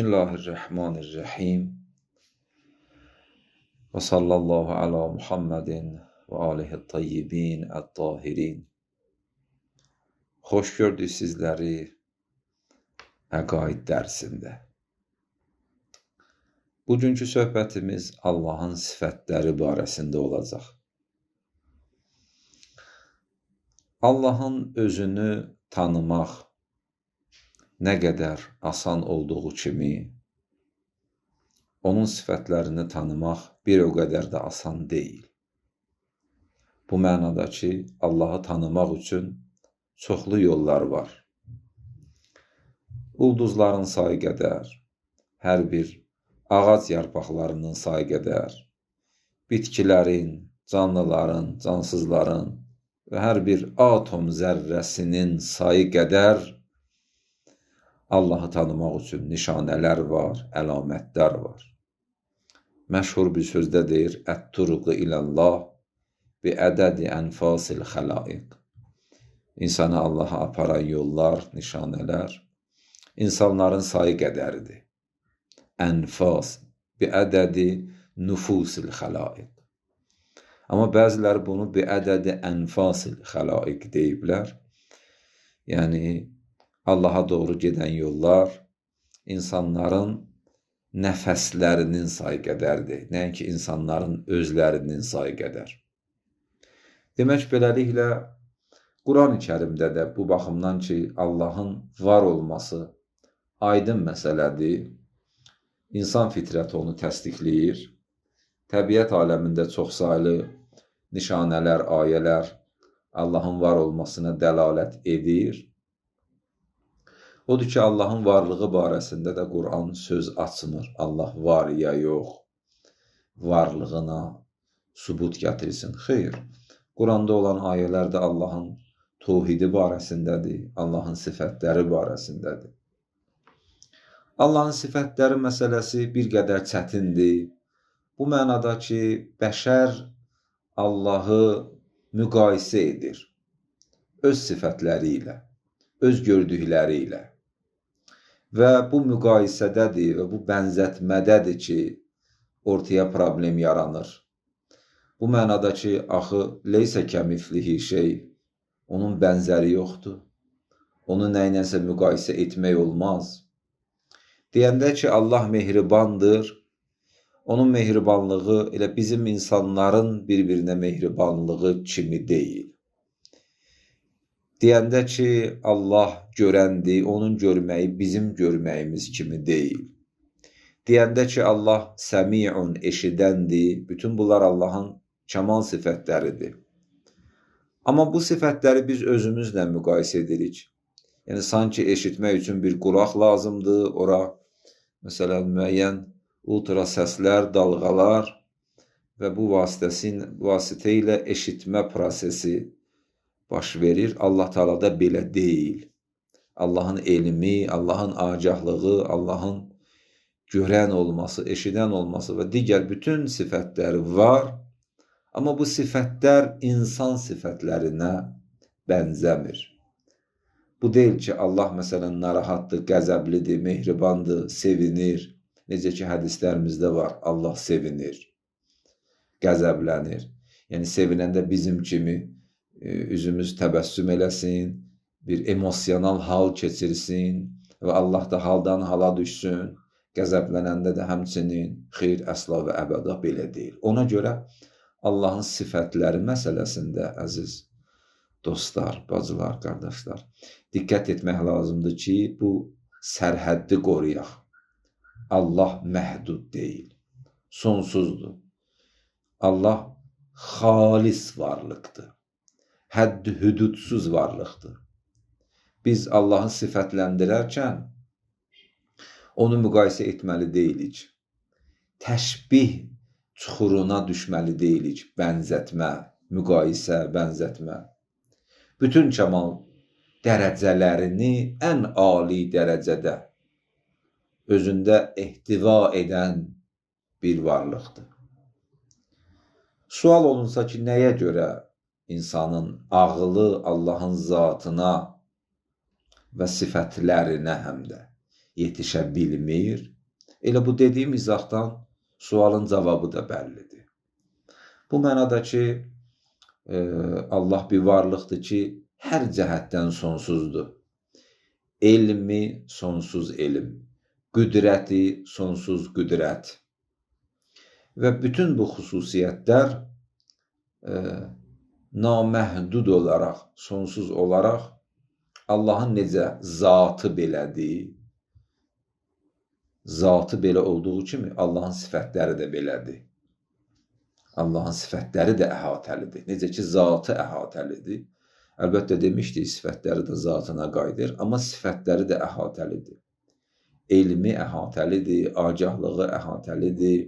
Bismillahirrahmanirrahim. Və sallallahu ala Muhammedin və alihi tayyibin ət-tahirin. Xoş gördük sizləri Əqaid dərsində. Bugünkü söhbətimiz Allahın sifətləri barəsində olacaq. Allahın özünü tanımaq nə qədər asan olduğu kimi, onun sifətlərini tanımaq bir o qədər də asan deyil. Bu mənada ki, Allahı tanımaq üçün çoxlu yollar var. Ulduzların sayı qədər, hər bir ağac yarpaqlarının sayı qədər, bitkilərin, canlıların, cansızların və hər bir atom zərrəsinin sayı qədər Allahı tanımaq üçün nişanələr var, əlamətlər var. Məşhur bir sözdə deyir, Ət-turuqu ilallah bi ədədi ənfasil xəlaiq. İnsanı Allaha aparan yollar, nişanələr insanların sayı qədərdir. Ənfas bi ədədi nüfusil xəlaiq. Amma bəziləri bunu bi ədədi ənfasil xəlaiq deyiblər. Yəni, Allaha doğru gedən yollar insanların nəfəslərinin sayı qədərdir, nəinki insanların özlərinin sayı qədər. Demək, beləliklə, Quran-ı Kərimdə də bu baxımdan ki, Allahın var olması aydın məsələdir, İnsan fitrəti onu təsdiqləyir. Təbiət aləmində çoxsaylı nişanələr, ayələr Allahın var olmasına dəlalət edir. Odur ki, Allahın varlığı barəsində də Quran söz açmır. Allah var ya yox, varlığına sübut gətirsin. Xeyr, Quranda olan ayələr də Allahın tohidi barəsindədir, Allahın sifətləri barəsindədir. Allahın sifətləri məsələsi bir qədər çətindir. Bu mənada ki, bəşər Allahı müqayisə edir öz sifətləri ilə, öz gördükləri ilə. Və bu müqayisədədir və bu bənzətmədədir ki, ortaya problem yaranır. Bu mənada ki, axı, leysə kəmiflihi şey, onun bənzəri yoxdur. Onu nə ilənsə müqayisə etmək olmaz. Deyəndə ki, Allah mehribandır, onun mehribanlığı elə bizim insanların bir-birinə mehribanlığı kimi deyil. Deyəndə ki, Allah görəndir, onun görməyi bizim görməyimiz kimi deyil. Deyəndə ki, Allah səmi'un, eşidəndir, bütün bunlar Allahın kəmal sifətləridir. Amma bu sifətləri biz özümüzlə müqayisə edirik. Yəni, sanki eşitmək üçün bir qulaq lazımdır, ora məsələn, müəyyən ultra səslər, dalğalar və bu vasitə ilə eşitmə prosesi baş verir. Allah Teala da belə deyil. Allahın elmi, Allahın agahlığı, Allahın görən olması, eşidən olması və digər bütün sifətləri var. Amma bu sifətlər insan sifətlərinə bənzəmir. Bu deyil ki, Allah məsələn narahatdır, qəzəblidir, mehribandır, sevinir. Necə ki, hədislərimizdə var, Allah sevinir, qəzəblənir. Yəni, sevinəndə bizim kimi üzümüz təbəssüm eləsin, bir emosional hal keçirsin və Allah da haldan hala düşsün. Qəzəblənəndə də həmçinin xeyr, əsla və əbəda belə deyil. Ona görə Allahın sifətləri məsələsində, əziz dostlar, bacılar, qardaşlar, diqqət etmək lazımdır ki, bu sərhəddi qoruyaq. Allah məhdud deyil, sonsuzdur. Allah xalis varlıqdır, həddi-hüdudsuz varlıqdır. Biz Allahı sifətləndirərkən onu müqayisə etməli deyilik. Təşbih çuxuruna düşməli deyilik, bənzətmə, müqayisə, bənzətmə. Bütün kəmal dərəcələrini ən ali dərəcədə özündə ehtiva edən bir varlıqdır. Sual olunsa ki, nəyə görə insanın ağlı Allahın zatına və sifətlərinə həm də yetişə bilmir? Elə bu dediyim izahdan sualın cavabı da bəllidir. Bu mənada ki, Allah bir varlıqdır ki, hər cəhətdən sonsuzdur. Elmi sonsuz elm, qüdrəti sonsuz qüdrət. Və bütün bu xüsusiyyətlər naməhdud olaraq, sonsuz olaraq Allahın necə zatı belədir, zatı belə olduğu kimi Allahın sifətləri də belədir. Allahın sifətləri də əhatəlidir. Necə ki, zatı əhatəlidir. Əlbəttə demişdik, sifətləri də zatına qayıdır, amma sifətləri də əhatəlidir. Elmi əhatəlidir, agahlığı əhatəlidir,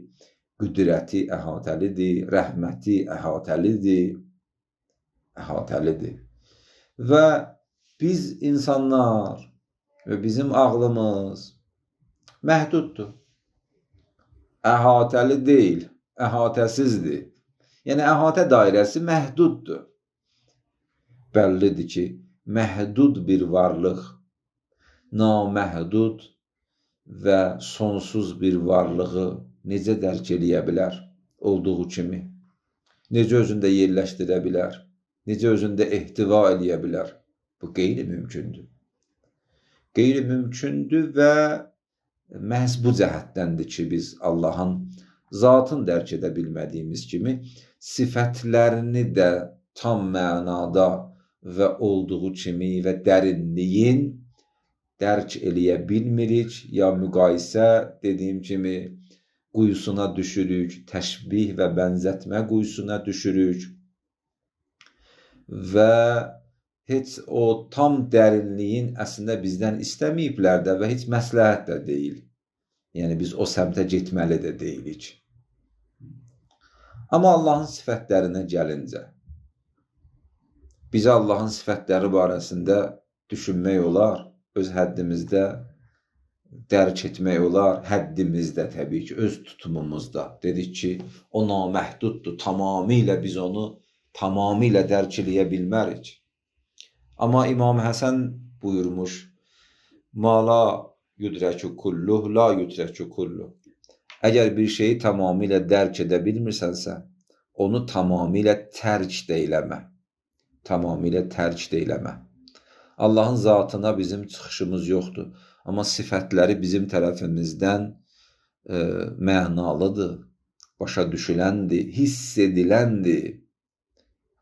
qüdrəti əhatəlidir, rəhməti əhatəlidir, əhatəlidir. Və biz insanlar və bizim ağlımız məhduddur. Əhatəli deyil, əhatəsizdir. Yəni, əhatə dairəsi məhduddur. Bəllidir ki, məhdud bir varlıq, naməhdud və sonsuz bir varlığı necə dərk eləyə bilər olduğu kimi? Necə özündə yerləşdirə bilər? Necə özündə ehtiva eləyə bilər? Bu qeyri-mümkündür. Qeyri-mümkündür və məhz bu cəhətdəndir ki, biz Allahın zatını dərk edə bilmədiyimiz kimi sifətlərini də tam mənada və olduğu kimi və dərinliyin dərk eləyə bilmirik, ya müqayisə dediyim kimi quyusuna düşürük, təşbih və bənzətmə quyusuna düşürük və heç o tam dərinliyin əslində bizdən istəməyiblər də və heç məsləhət də deyil. Yəni biz o səmtə getməli də deyilik. Amma Allahın sifətlərinə gəlincə, bizə Allahın sifətləri barəsində düşünmək olar, öz həddimizdə dərk etmək olar, həddimizdə təbii ki, öz tutumumuzda. Dedik ki, o naməhduddur, tamamilə biz onu tamamilə dərk eləyə bilmərik. Amma İmam Həsən buyurmuş, ma la yudrəkü kulluh, la yudrəkü kulluh. Əgər bir şeyi tamamilə dərk edə bilmirsənsə, onu tamamilə tərk də eləmə. Tamamilə tərk də eləmə. Allahın zatına bizim çıxışımız yoxdur. Amma sifətləri bizim tərəfimizdən mənalıdır, başa düşüləndir, hiss ediləndir.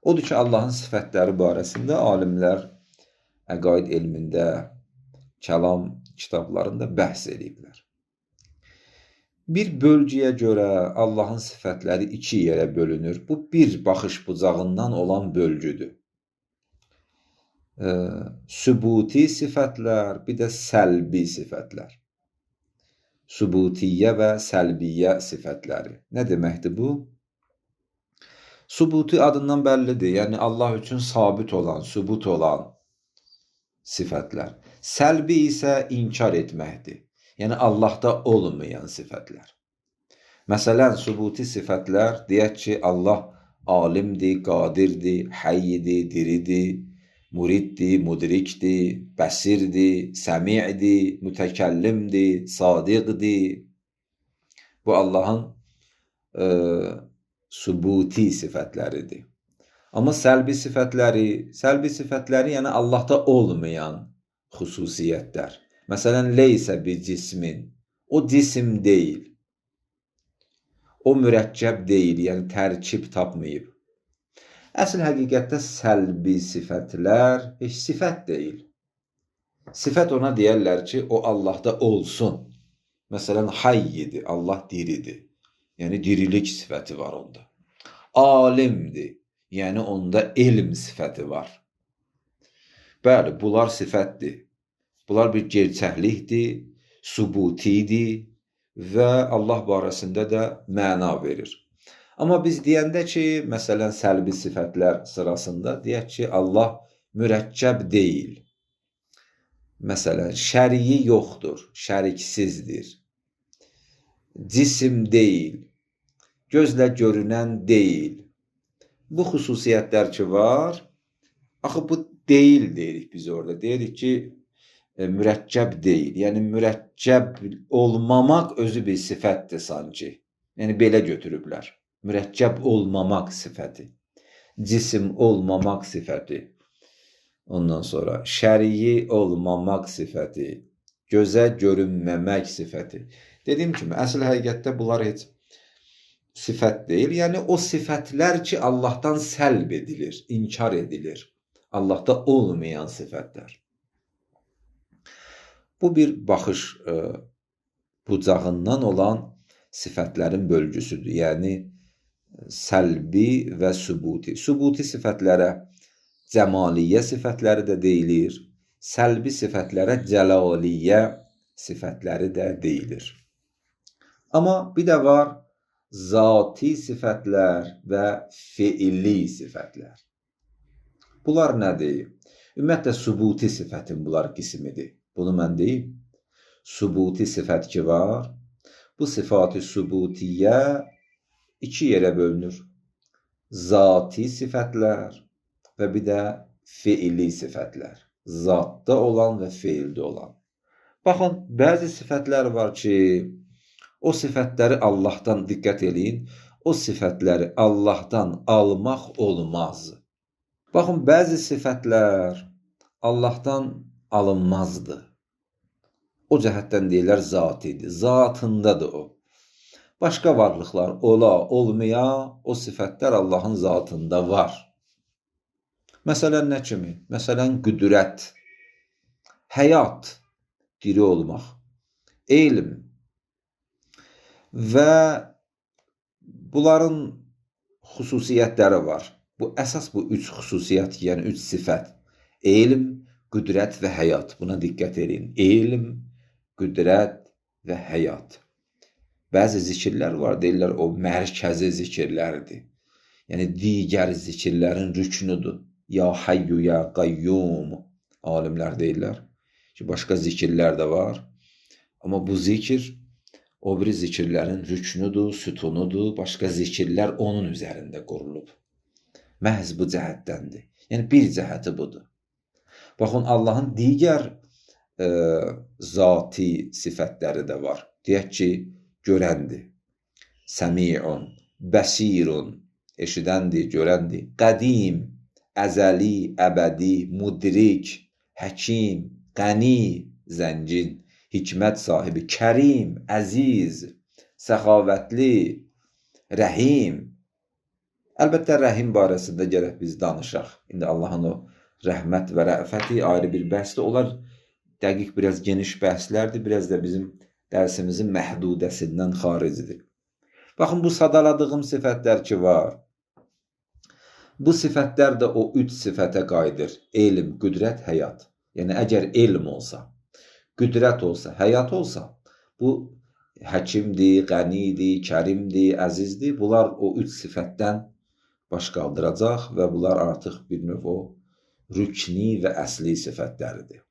Odur ki, Allahın sifətləri barəsində alimlər əqaid elmində, kəlam kitablarında bəhs ediblər. Bir bölgüyə görə Allahın sifətləri iki yerə bölünür. Bu, bir baxış bucağından olan bölgüdür. Sübuti sifətlər, bir də səlbi sifətlər. Sübutiyyə və səlbiyyə sifətləri. Nə deməkdir bu? Sübuti adından bəllidir. Yəni, Allah üçün sabit olan, sübut olan sifətlər. Səlbi isə inkar etməkdir. Yəni, Allahda olmayan sifətlər. Məsələn, sübuti sifətlər, deyək ki, Allah alimdir, qadirdir, həyyidir, diridir, muriddir, mudrikdir, bəsirdir, səmi'dir, mütəkəllimdir, sadiqdir. Bu, Allahın sübuti sifətləridir. Amma səlbi sifətləri, yəni Allahda olmayan xüsusiyyətlər. Məsələn, leysə bir cismin, o cisim deyil, o mürəkkəb deyil, yəni tərkib tapmayıb. Əsl həqiqətdə səlbi sifətlər heç sifət deyil. Sifət ona deyərlər ki, o Allahda olsun. Məsələn, hayy idi, Allah diridir. Yəni, dirilik sifəti var onda. Alimdir, yəni onda elm sifəti var. Bəli, bunlar sifətdir. Bunlar bir gerçəklikdir, sübutidir və Allah barəsində də məna verir. Amma biz deyəndə ki, məsələn, səlbi sifətlər sırasında deyək ki, Allah mürəkkəb deyil. Məsələn, şəriyi yoxdur, şəriksizdir. Cisim deyil, gözlə görünən deyil. Bu xüsusiyyətlər ki var, axı bu deyil deyirik biz orada. Deyirik ki, mürəkkəb deyil. Yəni, mürəkkəb olmamaq özü bir sifətdir sanki. Yəni, belə götürüblər. Mürəkkəb olmamaq sifəti, cisim olmamaq sifəti, ondan sonra şərii olmamaq sifəti, gözə görünməmək sifəti. Dediyim kimi, əsl həqiqətdə bunlar heç sifət deyil. Yəni, o sifətlər ki, Allahdan səlb edilir, inkar edilir. Allahda olmayan sifətlər. Bu bir baxış bucağından olan sifətlərin bölgüsüdür. Yəni, səlbi və sübuti. Sübuti sifətlərə cəmaliyyə sifətləri də deyilir. Səlbi sifətlərə cəlaliyyə sifətləri də deyilir. Amma bir də var zati sifətlər və fiili sifətlər. Bunlar nədir? Ümumiyyətlə, sübuti sifətin bunlar qismidir. Bunu mən deyim. Sübuti sifət ki var, bu sifat-ı sübutiyyə iki yerə bölünür. Zati sifətlər və bir də fiili sifətlər. Zatda olan və fiildə olan. Baxın, bəzi sifətlər var ki, o sifətləri Allahdan, diqqət eləyin, o sifətləri Allahdan almaq olmaz. Baxın, bəzi sifətlər Allahdan alınmazdı. O cəhətdən deyirlər zatidir. Zatındadır o. Başqa varlıqlar ola, olmaya, o sifətlər Allahın zatında var. Məsələn, nə kimi? Məsələn, qüdrət, həyat, diri olmaq, elm və bunların xüsusiyyətləri var. Bu, əsas bu üç xüsusiyyət, yəni üç sifət. Elm, qüdrət və həyat. Buna diqqət edin. Elm, qüdrət və həyat. Bəzi zikirlər var, deyirlər o mərkəzi zikirlərdir. Yəni, digər zikirlərin rüknüdür. Ya Hayyu, ya Qayyum, alimlər deyirlər ki, başqa zikirlər də var. Amma bu zikir o biri zikirlərin rüknüdür, sütunudur. Başqa zikirlər onun üzərində qurulub. Məhz bu cəhətdəndir. Yəni, bir cəhəti budur. Baxın, Allahın digər zati sifətləri də var. Deyək ki, görəndir, səmi'un, bəsirun, eşidəndir, görəndir, qədim, əzəli, əbədi, mudrik, həkim, qəni, zəngin, hikmət sahibi, kərim, əziz, səxavətli, rəhim. Əlbəttə, rəhim barəsində gərək biz danışaq. İndi Allahın o rəhmət və rəfəti ayrı bir bəhsdir. Onlar dəqiq biraz geniş bəhslərdir, biraz da bizim dərsimizin məhdudəsindən xaricidir. Baxın, bu sadaladığım sifətlər ki var, bu sifətlər də o üç sifətə qayıdır. Elm, qüdrət, həyat. Yəni, əgər elm olsa, qüdrət olsa, həyat olsa, bu həkimdir, qənidir, kərimdir, əzizdir. Bunlar o üç sifətdən baş qaldıracaq və bunlar artıq bir növ o rükni və əsli sifətləridir.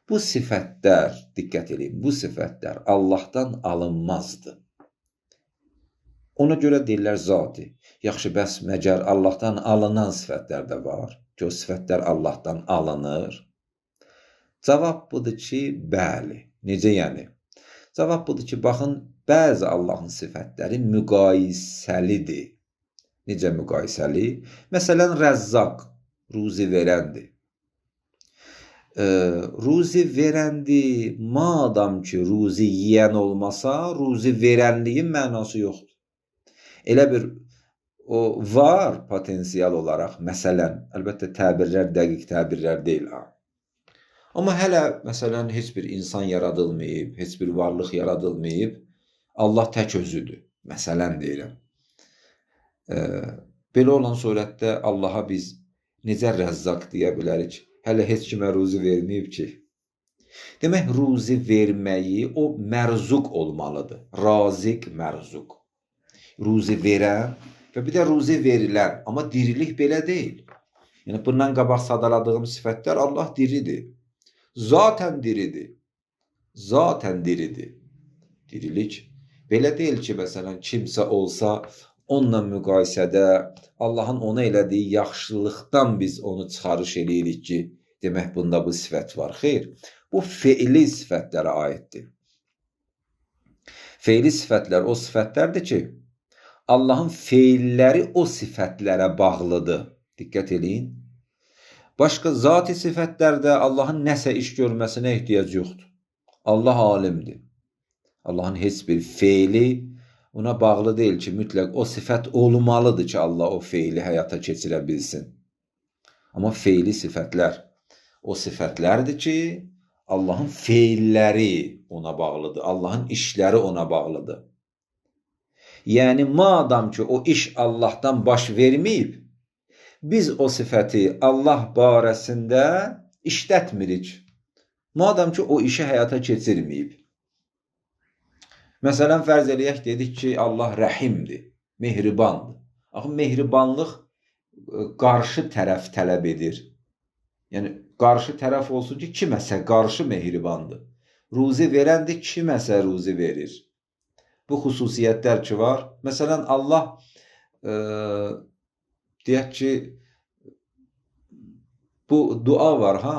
Bu sifətlər, diqqət edin, bu sifətlər Allahdan alınmazdı. Ona görə deyirlər zati. Yaxşı, bəs məgər Allahdan alınan sifətlər də var ki, o sifətlər Allahdan alınır? Cavab budur ki, bəli. Necə yəni? Cavab budur ki, baxın, bəzi Allahın sifətləri müqayisəlidir. Necə müqayisəli? Məsələn, Rəzzaq, ruzi verəndir. Ruzi verəndir, madam ki, ruzi yiyən olmasa, ruzi verənliyin mənası yoxdur. Elə bir o var potensial olaraq, məsələn, əlbəttə təbirlər dəqiq təbirlər deyil. Ha. Amma hələ, məsələn, heç bir insan yaradılmayıb, heç bir varlıq yaradılmayıb, Allah tək özüdür, məsələn deyirəm. Belə olan surətdə Allaha biz necə rəzzaq deyə bilərik? Hələ heç kimə ruzi verməyib ki. Demək, ruzi verməyi o mərzuq olmalıdır. Raziq, mərzuq. Ruzi verən və bir də ruzi verilən. Amma dirilik belə deyil. Yəni, bundan qabaq sadaladığım sifətlər Allah diridir. Zaten diridir. Zaten diridir. Dirilik belə deyil ki, məsələn, kimsə olsa onunla müqayisədə Allahın ona elədiyi yaxşılıqdan biz onu çıxarış eləyirik ki, demək bunda bu sifət var. Xeyr, Bu feili sifətlərə aiddir. Feili sifətlər o sifətlərdir ki, Allahın feilləri o sifətlərə bağlıdır. Diqqət eləyin. Başqa zati sifətlərdə Allahın nəsə iş görməsinə ehtiyac yoxdur. Allah alimdir. Allahın heç bir feili ona bağlı deyil ki, mütləq o sifət olmalıdır ki, Allah o feili həyata keçirə bilsin. Amma feili sifətlər o sifətlərdir ki, Allahın feilləri ona bağlıdır. Allahın işləri ona bağlıdır. Yəni, madam ki, o iş Allahdan baş verməyib, biz o sifəti Allah barəsində işlətmirik. Madam ki, o işi həyata keçirməyib. Məsələn, fərz eləyək, dedik ki, Allah rəhimdir, mehribandır. Axı, mehribanlıq qarşı tərəf tələb edir. Yəni, qarşı tərəf olsun ki, kiməsə qarşı mehribandır. Ruzi verəndir, kiməsə ruzi verir. Bu xüsusiyyətlər ki var. Məsələn, Allah deyək ki, bu dua var, ha?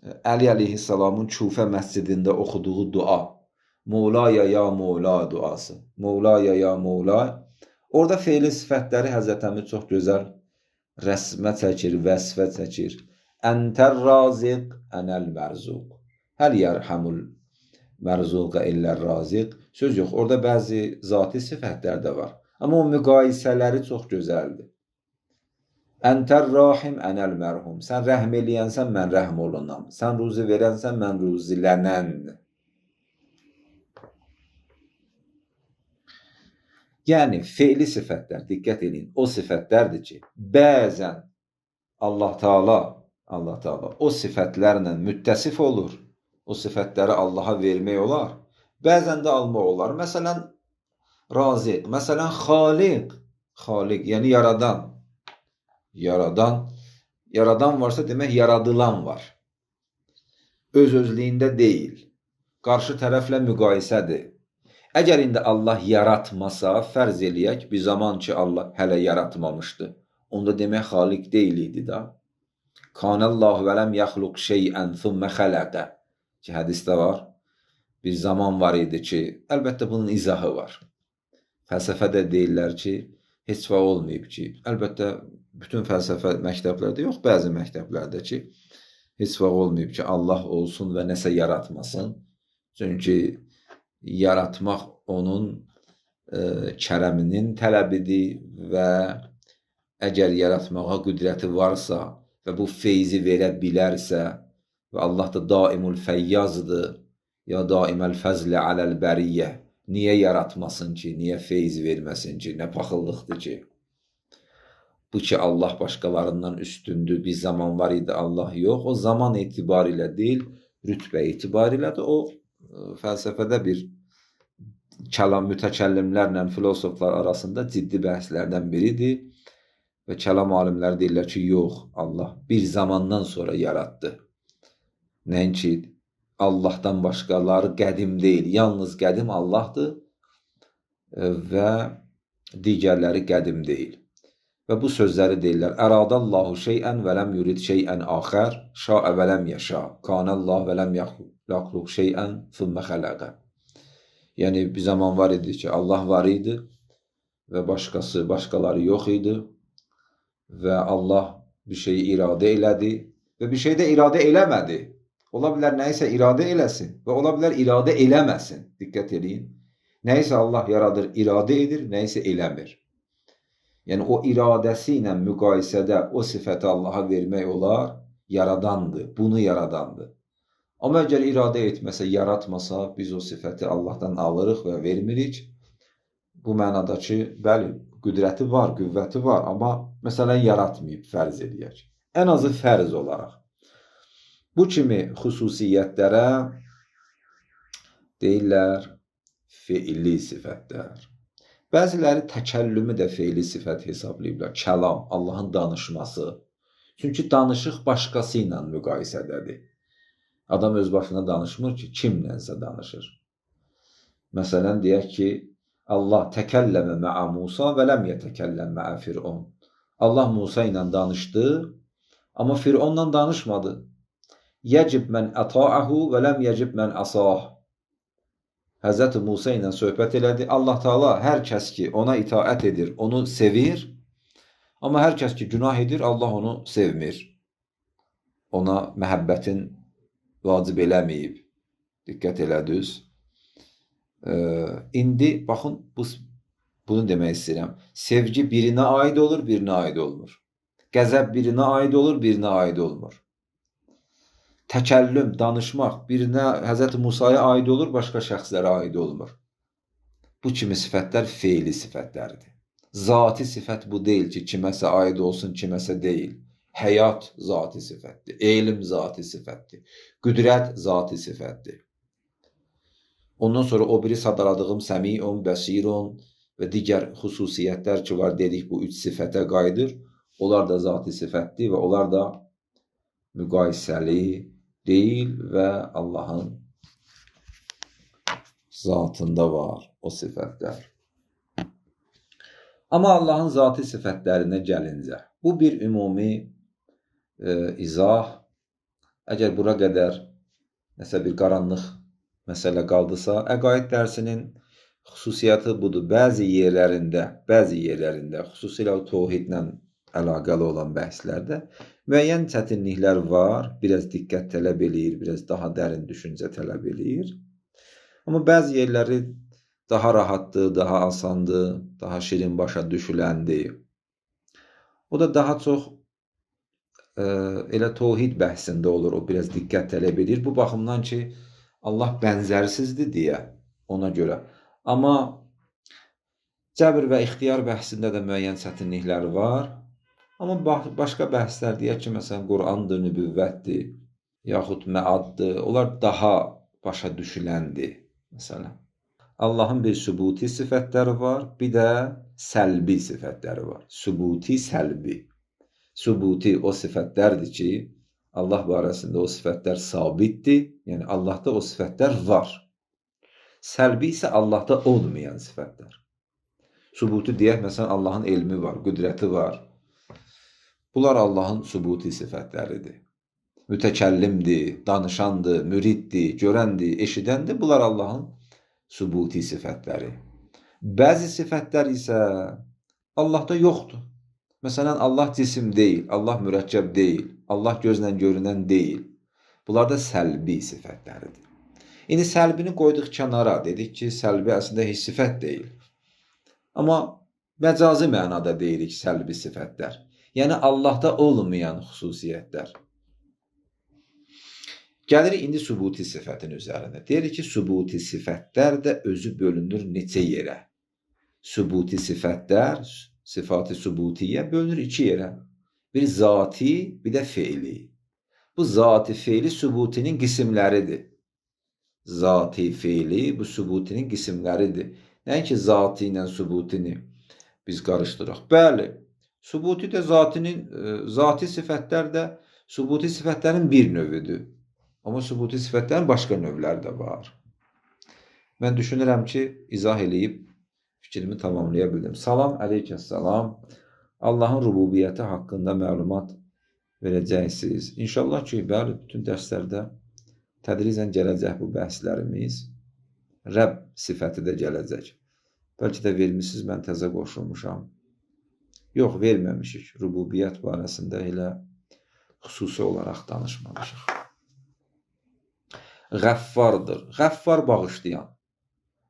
Əli əleyhissalamın Kufə məscidində oxuduğu dua. Mevlaya ya Mevla duası. Mevlaya ya Mevla. Orada feili sifətləri Həzrət Əmir çox gözəl rəsmə çəkir, vəsfə çəkir. Əntər raziq, ənəl mərzuq. Həl yərhəmul mərzuqə illər raziq. Söz yox, orada bəzi zati sifətlər də var. Amma o müqayisələri çox gözəldir. Əntər rahim, ənəl mərhum. Sən rəhm eləyənsən, mən rəhm olunam. Sən ruzi verənsən, mən ruzilənən. Yəni, feili sifətlər, diqqət edin, o sifətlərdir ki, bəzən Allah Teala o sifətlərlə müttəsif olur. O sifətləri Allaha vermək olar. Bəzən də almaq olar. Məsələn, raziq, məsələn, xaliq. Xaliq, yəni yaradan. Yaradan. Yaradan varsa demək yaradılan var. Öz-özlüyündə deyil. Qarşı tərəflə müqayisədir. Əgər indi Allah yaratmasa, fərz eləyək, bir zaman ki Allah hələ yaratmamışdı. Onda demək xaliq deyil idi da. Kanallahu və ləm yaxluq şeyən thumma xələqə. Ki, hədisdə var. Bir zaman var idi ki, əlbəttə bunun izahı var. Fəlsəfədə deyirlər ki, heç vaxt olmayıb ki, əlbəttə bütün fəlsəfə məktəblərdə yox, bəzi məktəblərdə ki, heç vaxt olmayıb ki, Allah olsun və nəsə yaratmasın. Çünki yaratmaq onun kərəminin tələbidir və əgər yaratmağa qüdrəti varsa və bu feyzi verə bilərsə və Allah da daimul fəyyazdır, ya daiməl fəzlə aləl bəriyyə, niyə yaratmasın ki, niyə feyz verməsin ki, nə paxıllıqdır ki? Bu ki, Allah başqalarından üstündür, bir zaman var idi, Allah yox. O zaman etibarilə deyil, rütbə etibarilə də o fəlsəfədə bir kəlam mütəkəllimlərlə filosoflar arasında ciddi bəhslərdən biridir. Və kəlam alimləri deyirlər ki, yox, Allah bir zamandan sonra yaratdı. Nəinki Allahdan başqaları qədim deyil, yalnız qədim Allahdır və digərləri qədim deyil. Və bu sözləri deyirlər. Əradallahu şeyən və ləm yurid şeyən axər, şaə və ləm yəşa, kanallahu və ləm yaxluq şeyən thümmə xələqə. Yəni, bir zaman var idi ki, Allah var idi və başqaları yox idi və Allah bir şeyi iradə elədi və bir şeydə iradə eləmədi. Ola bilər nəyisə iradə eləsin və ola bilər iradə eləməsin. Diqqət eləyin. Nəyisə Allah yaradır, iradə edir, nəyisə eləmir. Yəni, o iradəsi ilə müqayisədə o sifəti Allaha vermək olar, yaradandır, bunu yaradandır. Amma əgər iradə etməsə, yaratmasa, biz o sifəti Allahdan alırıq və vermirik. Bu mənada ki, bəli, qüdrəti var, qüvvəti var, amma məsələn, yaratmayıb, fərz eləyək. Ən azı fərz olaraq. Bu kimi xüsusiyyətlərə deyirlər feili sifətlər. Bəziləri təkəllümü də feili sifət hesablayıblar. Kəlam, Allahın danışması. Çünki danışıq başqası ilə müqayisədədir. Adam öz başına danışmır ki, kimlənsə danışır. Məsələn, deyək ki, Allah təkəlləmə mə'a Musa və ləm yətəkəlləm mə'a Firon. Allah Musa ilə danışdı, amma Fironla danışmadı. Yəcib mən əta'əhu və ləm yəcib mən əsah. Həzrəti Musa ilə söhbət elədi. Allah Teala hər kəs ki ona itaət edir, onu sevir. Amma hər kəs ki günah edir, Allah onu sevmir. Ona məhəbbətin vacib eləməyib. Diqqət elədiniz. İndi baxın, bunu demək istəyirəm. Sevgi birinə aid olur, birinə aid olmur. Qəzəb birinə aid olur, birinə aid olmur. Təkəllüm, danışmaq birinə, Həzrəti Musaya aid olur, başqa şəxslərə aid olmur. Bu kimi sifətlər feili sifətlərdir. Zati sifət bu deyil ki, kiməsə aid olsun, kiməsə deyil. Həyat zati sifətdir, elm zati sifətdir, qüdrət zati sifətdir. Ondan sonra o biri sadaladığım səmiun, bəsirun və digər xüsusiyyətlər ki var dedik, bu üç sifətə qayıdır. Onlar da zati sifətdir və onlar da müqayisəli deyil və Allahın zatında var o sifətlər. Amma Allahın zati sifətlərinə gəlincə, bu bir ümumi izah. Əgər bura qədər nəsə bir qaranlıq məsələ qaldısa, əqaid dərsinin xüsusiyyəti budur. Bəzi yerlərində, xüsusilə tohidlə əlaqəli olan bəhslərdə müəyyən çətinliklər var, biraz diqqət tələb eləyir, biraz daha dərin düşüncə tələb eləyir. Amma bəzi yerləri daha rahatdır, daha asandır, daha şirin başa düşüləndir. O da daha çox elə tohid bəhsində olur, o biraz diqqət tələb edir. Bu baxımdan ki, Allah bənzərsizdir deyə ona görə. Amma cəbr və ixtiyar bəhsində də müəyyən çətinliklər var. Amma başqa bəhslər deyək ki, məsələn, Qur'andır, nübüvvətdir, yaxud məaddır, onlar daha başa düşüləndir, məsələn. Allahın bir sübuti sifətləri var, bir də səlbi sifətləri var. Sübuti, səlbi. Sübuti o sifətlərdir ki, Allah barəsində o sifətlər sabitdir, yəni Allahda o sifətlər var. Səlbi isə Allahda olmayan sifətlər. Sübuti deyək, məsələn, Allahın elmi var, qüdrəti var. Bunlar Allahın sübuti sifətləridir. Mütəkəllimdir, danışandır, müriddir, görəndir, eşidəndir. Bunlar Allahın sübuti sifətləri. Bəzi sifətlər isə Allahda yoxdur. Məsələn, Allah cisim deyil, Allah mürəkkəb deyil, Allah gözlə görünən deyil. Bunlar da səlbi sifətləridir. İndi səlbini qoyduq kənara, dedik ki, səlbi əslində heç sifət deyil. Amma məcazi mənada deyirik səlbi sifətlər. Yəni, Allahda olmayan xüsusiyyətlər. Gəlirik indi sübuti sifətin üzərinə. Deyirik ki, sübuti sifətlər də özü bölünür neçə yerə. Sübuti sifətlər, sifat-ı sübutiyyə bölünür iki yerə. Bir zati, bir də feili. Bu zati feili sübutinin qismləridir. Zati feili bu sübutinin qismləridir. Nəinki zati ilə sübutini biz qarışdıraq. Bəli, sübuti də zatinin, zati sifətlər də sübuti sifətlərin bir növüdür. Amma sübuti sifətlərin başqa növləri də var. Mən düşünürəm ki, izah eləyib fikrimi tamamlaya bildim. Salam, aleykəssalam. Allahın rububiyyəti haqqında məlumat verəcəksiniz. İnşallah ki, bəli, bütün dərslərdə tədricən gələcək bu bəhslərimiz. Rəbb sifəti də gələcək. Bəlkə də vermişsiniz, mən təzə qoşulmuşam. Yox, verməmişik. Rububiyyət barəsində elə xüsusi olaraq danışmamışıq. Qəffardır. Qəffar bağışlayan.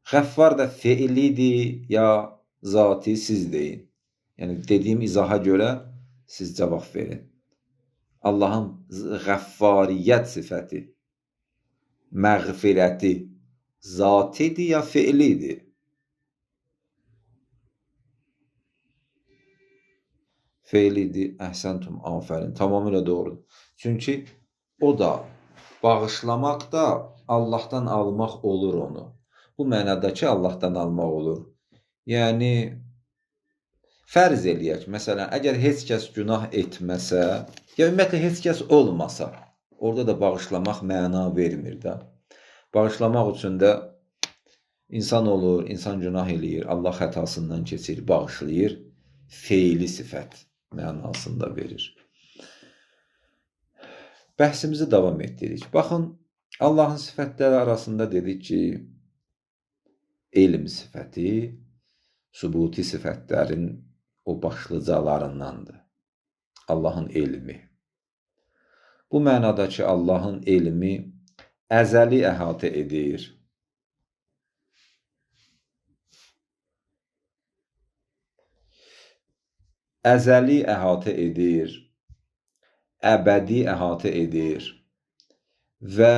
Qəffar da feilidir ya zati, siz deyin. Yəni, dediyim izaha görə siz cavab verin. Allahın qəffariyyət sifəti, məğfirəti zatidir ya feilidir? Feilidir. Əhsəntum, afərin. Tamamilə doğrudur. Çünki o da bağışlamaq da Allahdan almaq olur onu. Bu mənada ki, Allahdan almaq olur. Yəni, fərz eləyək, məsələn, əgər heç kəs günah etməsə, ya ümumiyyətlə heç kəs olmasa, orada da bağışlamaq məna vermir də. Bağışlamaq üçün də insan olur, insan günah eləyir, Allah xətasından keçir, bağışlayır, feili sifət mənasında verir. Bəhsimizi davam etdiririk. Baxın, Allahın sifətləri arasında dedik ki, elm sifəti sübuti sifətlərin o başlıcalarındandır. Allahın elmi. Bu mənada ki, Allahın elmi əzəli əhatə edir. Əzəli əhatə edir, əbədi əhatə edir və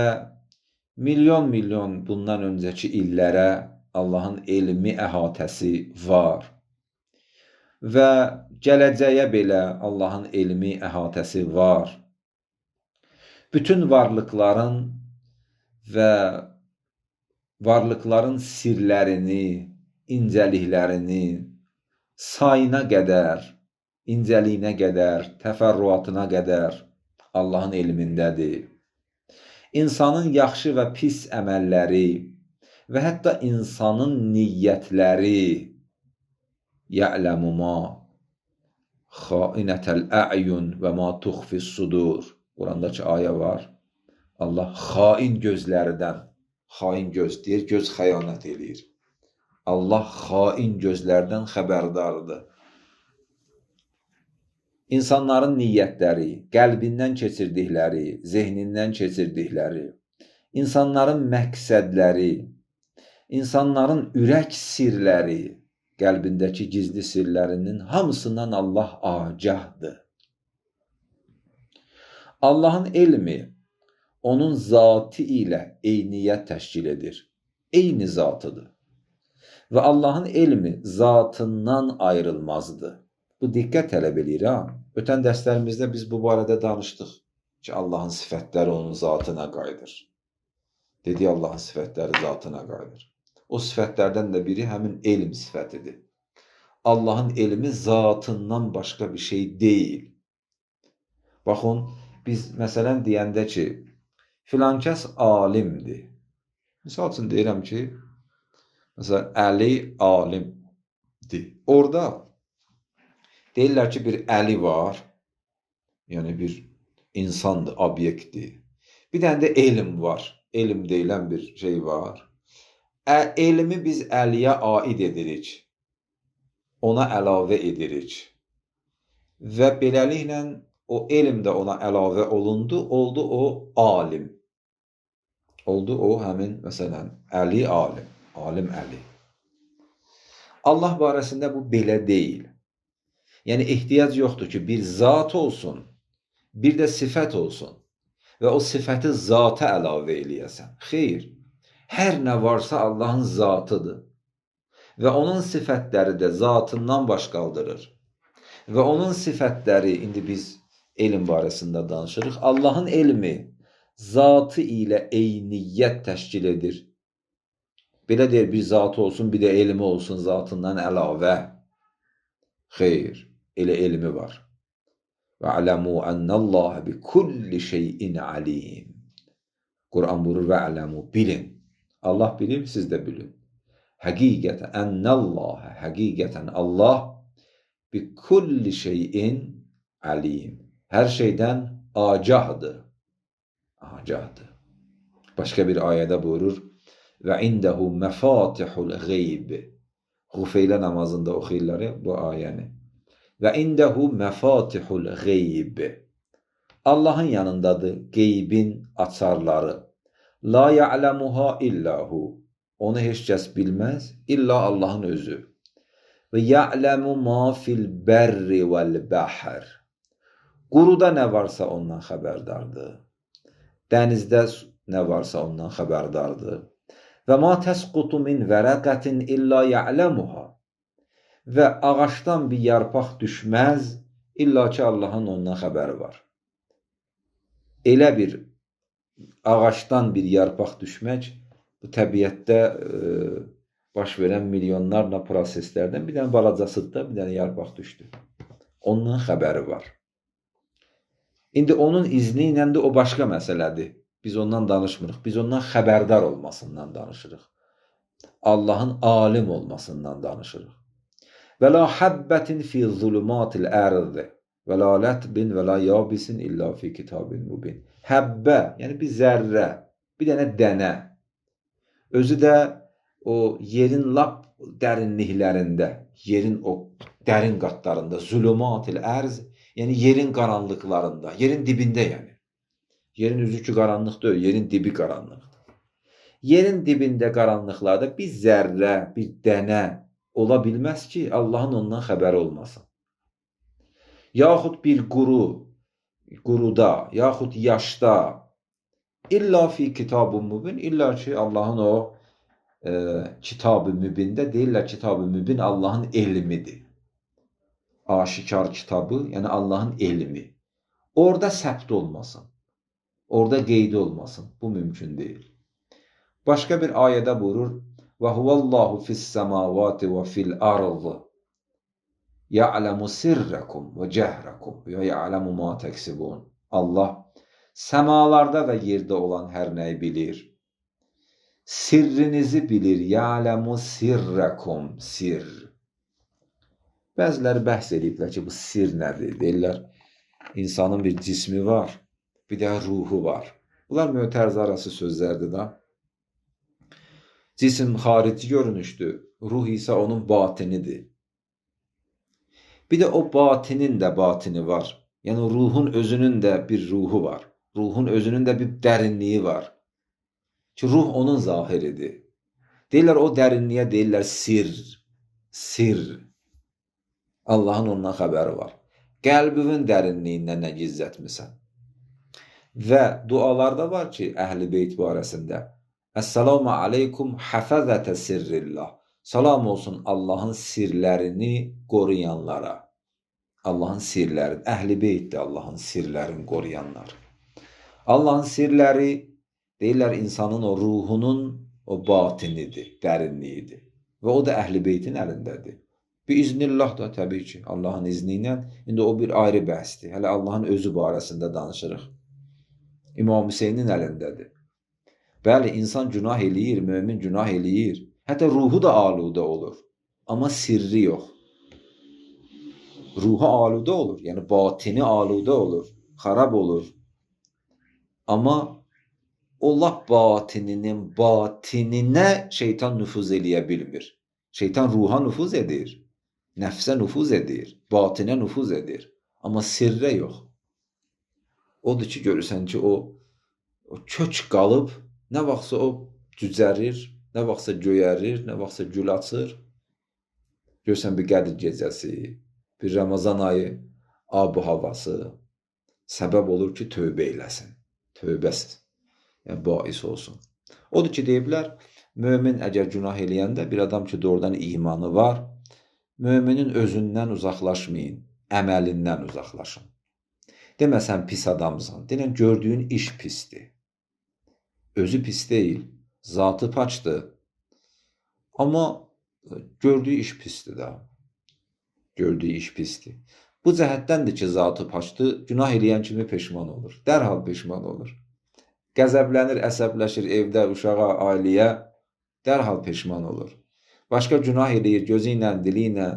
milyon-milyon bundan öncəki illərə Allahın elmi əhatəsi var və gələcəyə belə Allahın elmi əhatəsi var. Bütün varlıqların və varlıqların sirlərini, incəliklərini sayına qədər, incəliyinə qədər, təfərrüatına qədər Allahın elmindədir. İnsanın yaxşı və pis əməlləri və hətta insanın niyyətləri ya'ləmu ma xainətəl a'yun və ma tuxfis sudur. Qurandakı ayə var. Allah xain gözlərdən, xain göz deyir, göz xəyanət eləyir. Allah xain gözlərdən xəbərdardır. İnsanların niyyətləri, qəlbindən keçirdikləri, zehnindən keçirdikləri, insanların məqsədləri, insanların ürək sirləri, qəlbindəki gizli sirlərinin hamısından Allah agahdır. Allahın elmi onun zatı ilə eyniyyət təşkil edir. Eyni zatıdır. Və Allahın elmi zatından ayrılmazdır. Bu diqqət tələb eləyir, ha? Ötən dərslərimizdə biz bu barədə danışdıq ki, Allahın sifətləri onun zatına qayıdır. Dedi, Allahın sifətləri zatına qayıdır. O sifətlərdən də biri həmin elm sifətidir. Allahın elmi zatından başqa bir şey deyil. Baxın, biz məsələn deyəndə ki, filan kəs alimdir. Misal üçün deyirəm ki, məsələn, Əli alimdir. Orada deyirlər ki, bir Əli var, yəni bir insandır, obyektdir. Bir dənə də elm var, elm deyilən bir şey var. Elmi biz Əliyə aid edirik, ona əlavə edirik və beləliklə o elm də ona əlavə olundu, oldu o alim. Oldu o həmin, məsələn, Əli alim, alim Əli. Allah barəsində bu belə deyil. Yəni, ehtiyac yoxdur ki, bir zat olsun, bir də sifət olsun və o sifəti zata əlavə eləyəsən. Xeyr, hər nə varsa Allahın zatıdır və onun sifətləri də zatından baş qaldırır. Və onun sifətləri, indi biz elm barəsində danışırıq, Allahın elmi zatı ilə eyniyyət təşkil edir. Belə deyir, bir zatı olsun, bir də elmi olsun zatından əlavə. Xeyr, elə elmi var. Ve'ləmu ennəllaha bi kulli şeyin alim. Quran buyurur, ve'ləmu, bilin. Allah bilir, siz də bilin. Həqiqətən ennəllaha, həqiqətən Allah bi kulli şeyin alim. Hər şeydən agahdır. Agahdır. Başqa bir ayədə buyurur, və indehu məfatihul qeyb. Xufeylə namazında oxuyurlar bu ayəni. Və indehu məfatihul qeyb. Allahın yanındadır qeybin açarları. La ya'lemuha illahu. Onu heç kəs bilməz, illa Allahın özü. Və ya'lemu ma fil bərri vəl bəhr. Quruda nə varsa ondan xəbərdardır. Dənizdə nə varsa ondan xəbərdardır. Və ma təsqutu min vərəqətin illa ya'lemuha. Və ağacdan bir yarpaq düşməz, illa ki Allahın ondan xəbəri var. Elə bir ağacdan bir yarpaq düşmək, bu təbiətdə baş verən milyonlarla proseslərdən bir dənə balacasıdır da, bir dənə yarpaq düşdü. Ondan xəbəri var. İndi onun izni ilə də o başqa məsələdir. Biz ondan danışmırıq. Biz ondan xəbərdar olmasından danışırıq. Allahın alim olmasından danışırıq. Və la habbətin fi zulumatil ərd. Və la rətbin və la yabisin illə fi kitabin mubin. Həbbə, yəni bir zərrə, bir dənə dənə. Özü də o yerin lap dərinliklərində, yerin o dərin qatlarında, zulumatil ərz, yəni yerin qaranlıqlarında, yerin dibində yəni. Yerin üzü ki qaranlıq deyil, yerin dibi qaranlıqdır. Yerin dibində qaranlıqlarda bir zərrə, bir dənə ola bilməz ki, Allahın ondan xəbəri olmasın. Yaxud bir quruda, yaxud yaşda, illa fi kitab-ı mübin, illa ki Allahın o kitab-ı mübində, deyirlər kitab-ı mübin Allahın elmidir. Aşikar kitabı, yəni Allahın elmi. Orada səbt olmasın, orada qeyd olmasın, bu mümkün deyil. Başqa bir ayədə buyurur, və huvallahu fis-semavati və fil-ardı ya'lemu sirrakum və cəhrakum və ya'lemu ma təksibun. Allah səmalarda və yerdə olan hər nəyi bilir. Sirrinizi bilir. Ya'lemu sirrakum, sirr. Bəziləri bəhs ediblər ki, bu sir nədir? Deyirlər, insanın bir cismi var, bir də ruhu var. Bunlar mötərizə arası sözlərdir da. Cisim xarici görünüşdür, ruh isə onun batinidir. Bir də o batinin də batini var. Yəni ruhun özünün də bir ruhu var. Ruhun özünün də bir dərinliyi var. Ki ruh onun zahiridir. Deyirlər o dərinliyə deyirlər sirr. Sirr. Allahın ondan xəbəri var. Qəlbinin dərinliyindən nə gizlətmisən? Və dualarda var ki, Əhl-i Beyt barəsində Əssalamu aleykum həfəzətə sirrillah. Salam olsun Allahın sirlərini qoruyanlara. Allahın sirlərini, Əhl-i Beytdir Allahın sirlərini qoruyanlar. Allahın sirləri, deyirlər, insanın o ruhunun o batinidir, dərinliyidir. Və o da Əhl-i Beytin əlindədir. Biiznillah da təbii ki, Allahın izni ilə. İndi o bir ayrı bəhsdir. Hələ Allahın özü barəsində danışırıq. İmam Hüseynin əlindədir. Bəli, insan günah eləyir, mömin günah eləyir. Hətta ruhu da aludə olur. Amma sirri yox. Ruhu aludə olur, yəni batini aludə olur, xarab olur. Amma o lap batininin batininə şeytan nüfuz eləyə bilmir. Şeytan ruha nüfuz edir, nəfsə nüfuz edir, batinə nüfuz edir. Amma sirrə yox. Odur ki, görürsən ki, o kök qalıb, nə vaxtsa o cücərir, nə vaxtsa göyərir, nə vaxtsa gül açır. Görürsən bir Qədir gecəsi, bir Ramazan ayı, ab-ı havası səbəb olur ki, tövbə eləsin. Tövbəsiz, yəni bais olsun. Odur ki, deyiblər, mömin əgər günah eləyəndə, bir adam ki, doğrudan imanı var, möminin özündən uzaqlaşmayın, əməlindən uzaqlaşın. Demə, sən pis adamsan, denən, gördüyün iş pisdir. Özü pis deyil, zatı paçdır. Amma gördüyü iş pisdir da. Gördüyü iş pisdir. Bu cəhətdəndir ki, zatı paçdır, günah eləyən kimi peşman olur. Dərhal peşman olur. Qəzəblənir, əsəbləşir evdə, uşağa, ailəyə, dərhal peşman olur. Başqa günah eləyir, gözü ilə, dili ilə,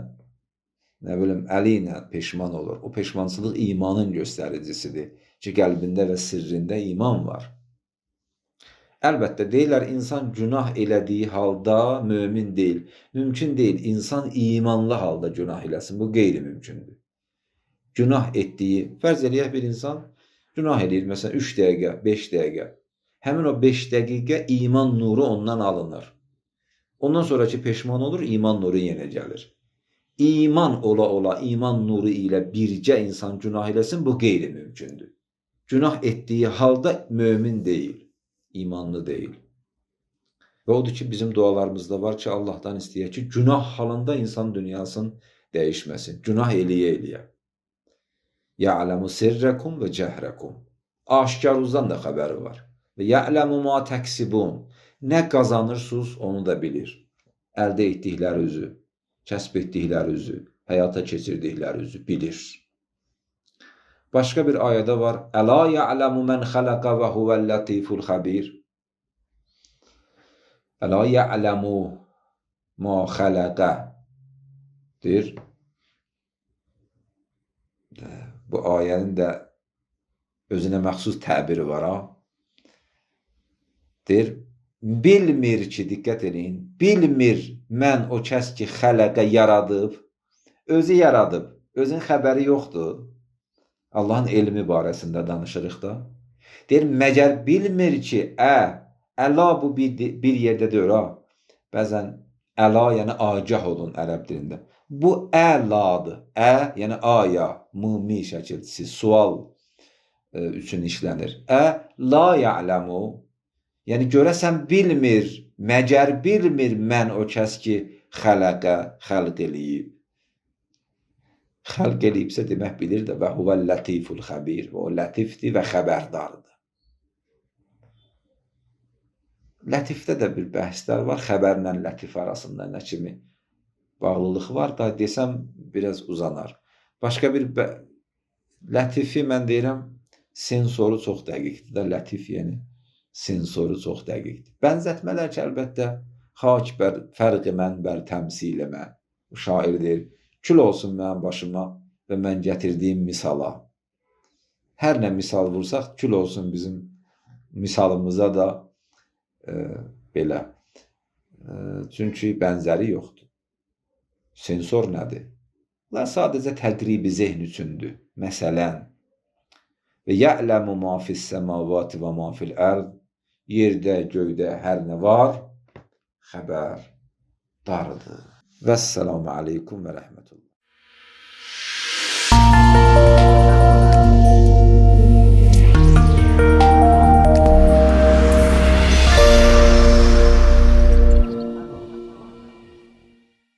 nə bilim, əli ilə peşman olur. O peşmançılıq imanın göstəricisidir ki, qəlbində və sirrində iman var. Əlbəttə, deyirlər, insan günah elədiyi halda mömin deyil. Mümkün deyil, insan imanlı halda günah eləsin. Bu qeyri-mümkündür. Günah etdiyi, fərz eləyək bir insan günah eləyir, məsələn, 3 dəqiqə, 5 dəqiqə. Həmin o 5 dəqiqə iman nuru ondan alınır. Ondan sonraki peşman olur, iman nuru yenə gəlir. İman ola-ola, iman nuru ilə bircə insan günah eləsin, bu qeyri-mümkündür. Günah etdiyi halda mömin deyil, imanlı deyil. Və odur ki, bizim dualarımızda var ki, Allahdan istəyək ki, günah halında insan dünyasını dəyişməsin. Günah eləyə-eləyə. Ya'ləmu sirrəkum və cəhrəkum. Aşkaruzdan da xəbəri var. Və ya'ləmu ma təksibun. Nə qazanırsınız, onu da bilir. Əldə etdiklərinizi, kəsb etdiklərinizi, həyata keçirdiklərinizi bilir. Başqa bir ayədə var. Əla ya'ləmu mən xələqə və huvəl-lətiful xəbir. Əla ya'ləmu ma xələqə deyir. Bu ayənin də özünə məxsus təbiri var ha. Deyir, bilmir ki, diqqət eləyin, bilmir mən o kəs ki, xələqə yaradıb, özü yaradıb, özünün xəbəri yoxdur. Allahın elmi barəsində danışırıq da. Deyir, məgər bilmir ki, əla bu bir yerdə deyir ha. Bəzən əla, yəni agah olun ərəb dilində. Bu əladır. Ə, yəni aya, m, mi şəkilçisi, sual üçün işlənir. Ə, la ya'ləmu, yəni görəsən bilmir, məgər bilmir mən o kəs ki, xələqə, xəlq eləyib. Xəlq eləyibsə demək bilir də və huvəl lətiful xəbir, o lətifdir və xəbərdardır. Lətifdə də bir bəhslər var, xəbərlə lətif arasında nə kimi bağlılıq var da desəm biraz uzanar. Başqa bir lətifi mən deyirəm, sensoru çox dəqiqdir də, lətif yəni sensoru çox dəqiqdir. Bənzətmələr ki, əlbəttə, xak bər fərqi mən bər təmsil mən. Şair deyir, kül olsun mənim başıma və mən gətirdiyim misala. Hər nə misal vursaq, kül olsun bizim misalımıza da belə. Çünki bənzəri yoxdur. Sensor nədir? Bunlar sadəcə təqribi zehn üçündür. Məsələn, və ya'ləmu ma fis-semavati və ma fil-ərd, yerdə, göydə hər nə var, xəbərdardır. Vəssalamu aleykum və rəhmətullah.